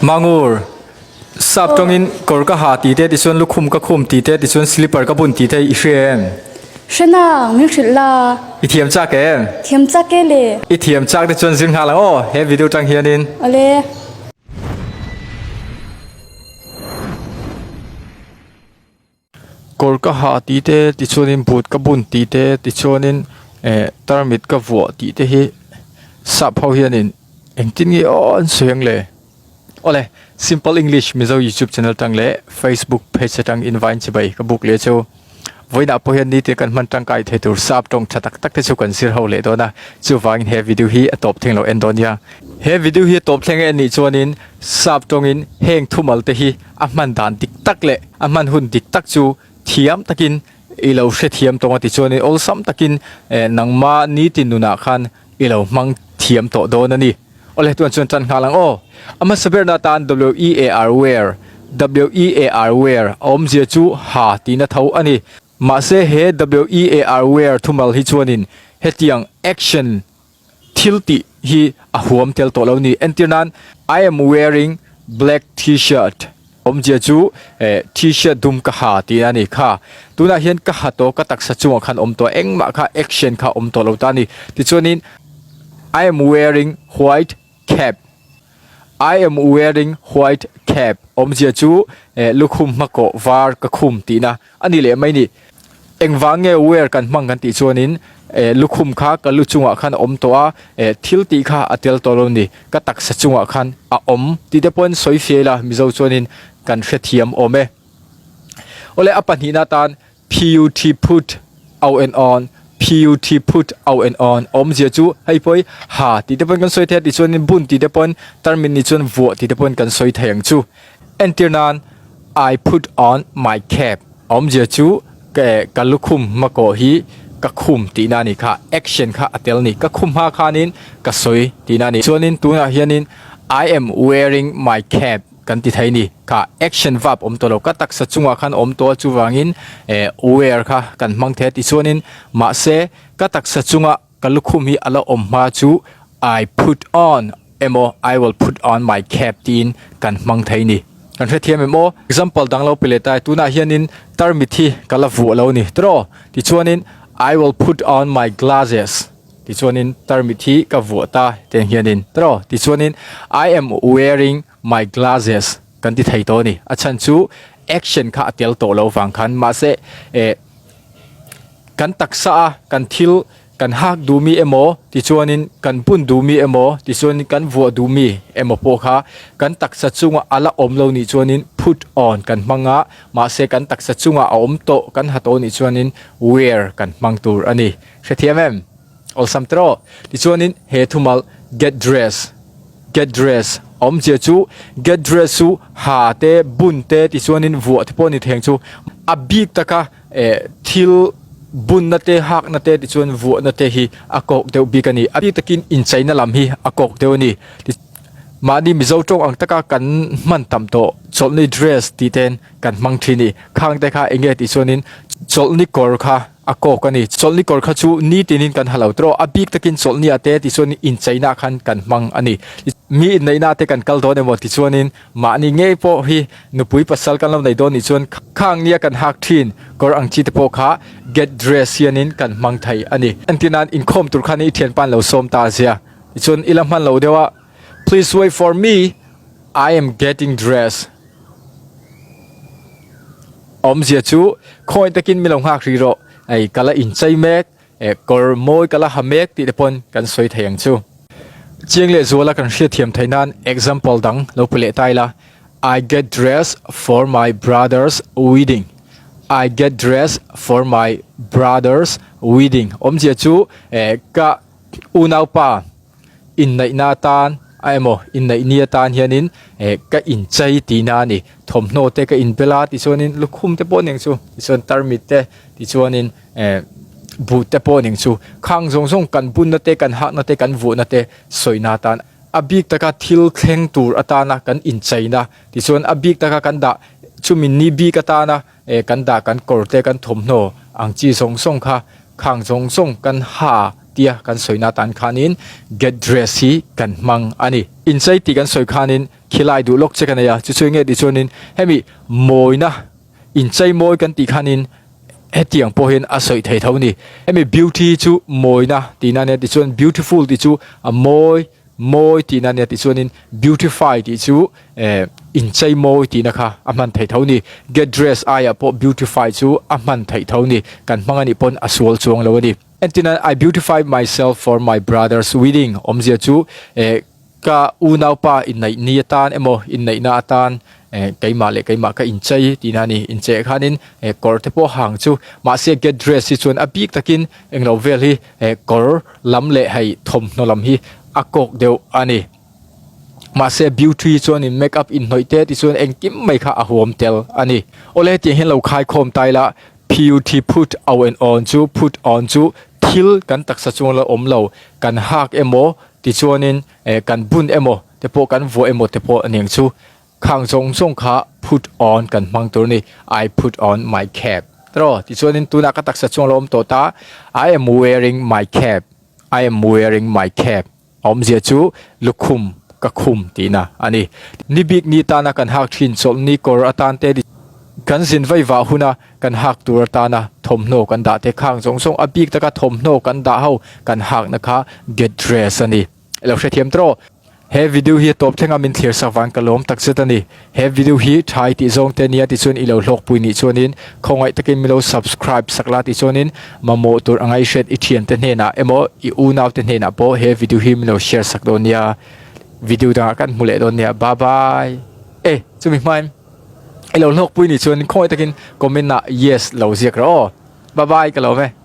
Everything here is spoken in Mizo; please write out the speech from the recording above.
Mangur, Sap tawngin kawr ka ha tih te tichuan lukhum ka khum tih te tichuan slipper ka bun tih te i hria em? Hre nang, min hrilh la. I thiam chak em? Thiam chak e le. I thiam chak te chuan zir nghal ang aw, he video tang hianin. Awle. Kawr ka ha tih te tichuanin boot ka bun tih te tichuanin eh tarmit ka vuah tih te hi sap ho hianin engtin nge aw an sawi ang le awle simple english mizo youtube channel tang leh facebook page atang invine chibai ka buk leh chu vawiinah pawh hian nitin kan hman tangkai thei tur sap tawng tha tak tak te chu kan zir ho leh dawn a chuvangin he video hi a tawp thleng lo en dawn nia he video hi a tawp thleng en nih chuanin sap tawngin heng thumal te hi A hman dan dik tak leh a hman hun dik tak chu thiam takin i lo hrethiam tawng a ti chuanin awlsam takin nangma nitin nunah khan i lo hmang thiam tawh dawn a ni. Awle tuan chuan tan nghal ang aw. A hmasa berna atan WEAR wear, WEAR wear a awmzia chu ha tihna tho a ni. Mahse he WEAR wear thumal hi chuanin hetiang action Thil tih hi a huam tel tawh lo ni. Entir nan, I am wearing black t-shirt. Awmzia chu eh t-shirt dum ka ha tih a ni kha. Tunah hian ka ha tawh, ka taksa chungah khan awm tawh, engmah kha action kha awm tawh lo ta a ni. Tichuanin, I am wearing white cap. I am wearing white cap. Awmzia chu eh lukhum hmakawh var ka khum tihna a ni leh mai ni. Engvang nge wear kan hmang kan tih chuanin eh lukhum kha ka lu chungah khan a awm tawh a, eh thil tih kha a tel tawh lo ni, ka taksa chungah khan a awm tih te pawhin sawi fia ila Mizo chuanin kan hrethiam awm e. Awle a pahnihna atan PUT put au en on, PUT put au en on awmzia chu hei pawh hi ha tih te pawhin kan sawi thei a tih chuanin bun tih te pawhin tarmit nih chuan vuah tih te pawhin kan sawi thei ang chu. Entir nan I put on my cap awmzia chu ka lukhum hmakawh hi ka khum tihna a ni kha action kha a tel a ni ka khum hma khanin ka sawi tihna a ni chuanin tunah hianin I am wearing my cap kan ti thei a ni kha action verb awm tawh lo ka taksa chungah khan awm tawh a chuvangin eh wear kha kan hmang thei a tichuanin mahse ka taksa chunga Ka lukhum hi a la awm hma chu I put on emaw I will put on my cap tiin kan hmang thei ni. Kan hrethiam em aw? Example dang lo pe leh ta e, tunah hianin tarmit hi ka la vuah lo ni tiraw? Tichuanin I will put on my glasses tichuanin tarmit hi ka vuah ta tiang hianin tiraw? Tichuanin I am wearing my glasses kan ti thei tawh a ni. A chhan chu action kha a tel tawh lo vang khan mahse eh Kan taksa a kan thil kan hak duhmi emaw tichuanin kan bun duhmi emaw tichuanin kan vuah duhmi emaw pawh kha kan taksa chunga a la awm lo nih chuanin put on kan hmang a, mahse kan taksa chunga a awm tawh kan ha tawh nih chuanin wear kan hmang tur a ni. Hrethiam em? Awlsam tawh. Tichuanin he thumal get dressed, get dressed a awmzia chu get dressed chu ha te bun te tichuanin vuah te pawh a ni thei ang chu a bik taka Eh thil bunna te hakna te tichuan vuahna te hi a kawk deuh bik a ni. A bik takin incheina lam hi a kawk deuh a ni. Mahni Mizo tawng ang taka kan hman tam tawh chawlhni dress tih ten kan hmang thin a ni. Khang te kha eng nge tih chuanin chawlhni kawr kha a kawk a ni. Chawlhni kawr kha chu nitinin kan ha lo tawh. A bik takin chawlhni ah te tichuan incheina khan kan hmang a ni. Mi inneihna te kan kal dawn emaw tichuanin Mahni ngei pawh hi nupui pasal kan lo nei dawn nih chuan khang nia kan hak thin kawr ang chi te pawh kha get dress hianin kan hmang thei a ni. Entir nan inkhawm tur khan i thianpa an lo sawm ta zia tichuan i la hman lo deuh a, Please wait for me, I am getting dressed. Awmzia chu khawi takin mi lo nghak ri rawh, ei ka la inchei mek. Eh kawr mawi ka la ha mek tih te pawn kan sawi thei ang chu. Chiang leh zuala kan hriatthiam theih nan example dang lo pe leh ta ila, I get dressed for my brother's wedding, I get dressed for my brother's wedding awmzia chu eh ka unaupa inneihna atan a emaw inneihni atan hianin eh ka inchei tihna a ni. Thawmhnaw te ka inbel a tichuanin lukhum te pawh a ni ang chu tichuan tarmit te tichuanin eh buh te pawh a ni ang chu. Khang zawng zawng kan bunna te kan hakna te kan vuahna te sawina atan a bik taka thil thleng tur atana kan incheina tichuan a bik taka kan dah chumi ni bik atana eh kan dah kan kawr te kan thawmhnaw ang chi zawng zawng kha khang zawng zawng kan ha. tia kan sawina atan khanin get dressed hi kan hmang a ni. Inchei tih kan sawi khanin khilai duh lawk che ka nei a, chu chu enge tih chuanin hemi mawina inchei mawi kan tih khanin hetiang pawh hian a sawi thei tho a ni. Hemi beauty chu mawina tihna ania tichuan beautiful tih chu a mawi mawi tihna ania tichuanin beautify tih chu eh inchei mawi tihna kha a hman theih tho a ni. Get dressed aiah pawh beautify chu a hman theih tho a ni. Kan hmang anih pawn a sual chuang lo a ni. Entirnan I beautify myself for my brother's wedding awmzia chu eh Ka unaupa inneih ni atan emaw inneihna atan eh keimah leh keimah ka inchei tihna a ni. Inchei ah khanin eh kawr te pawh hang chu mahse get dress hi chuan a bik takin englo vel hi eh kawr lam leh hei thawmhnaw lam hi a kawk deuh a ni. Mahse beauty chuanin make up inhnawih te tichuan engkim mai kha a huam tel a ni. Awle hetiang hian lo khaikhawm ta ila Put put au en awn chu put on chu thil kan taksa chunga la awm lo kan hak emaw Tichuanin eh kan bun emaw te pawh kan vuah emaw te pawh aniang chu khang zawng zawng kha put on kan hmang tur a ni, I put on my cap tiraw? Tichuanin tunah ka taksa chuang lo awm tawh ta, I am wearing my cap, I am wearing my cap a awmzia chu lukhum ka khum tihna a ni. Ni bik ni tana kan hak thin chawlhni kawr atan te Kan zin vai vah huna kan hak tur atana thawmhnaw kan dah te khang zawng zawng a bik taka thawmhnaw kan dah ho kan hakna kha get dress a ni. I lo hrethiam tawh. He video hi a tawp thlenga min thlir sak vang ka lawm takzet a ni. He video hi tha i tih zawng te nia tichuan i lo hlawkpui nih chuanin khawngaih takin min lo subscribe sak la tichuanin mamawh tur a ngaihhriat i thiante hnenah emaw i unaute hnenah pawh he video hi min lo share sak dawn nia. Video dangah kan hmu leh dawn nia. Bye bye. E chumi hmain. I lo hlawkpui nih chuan khawngaih takin comment ah yes lo ziak rawh aw. Bye bye ka lawm e.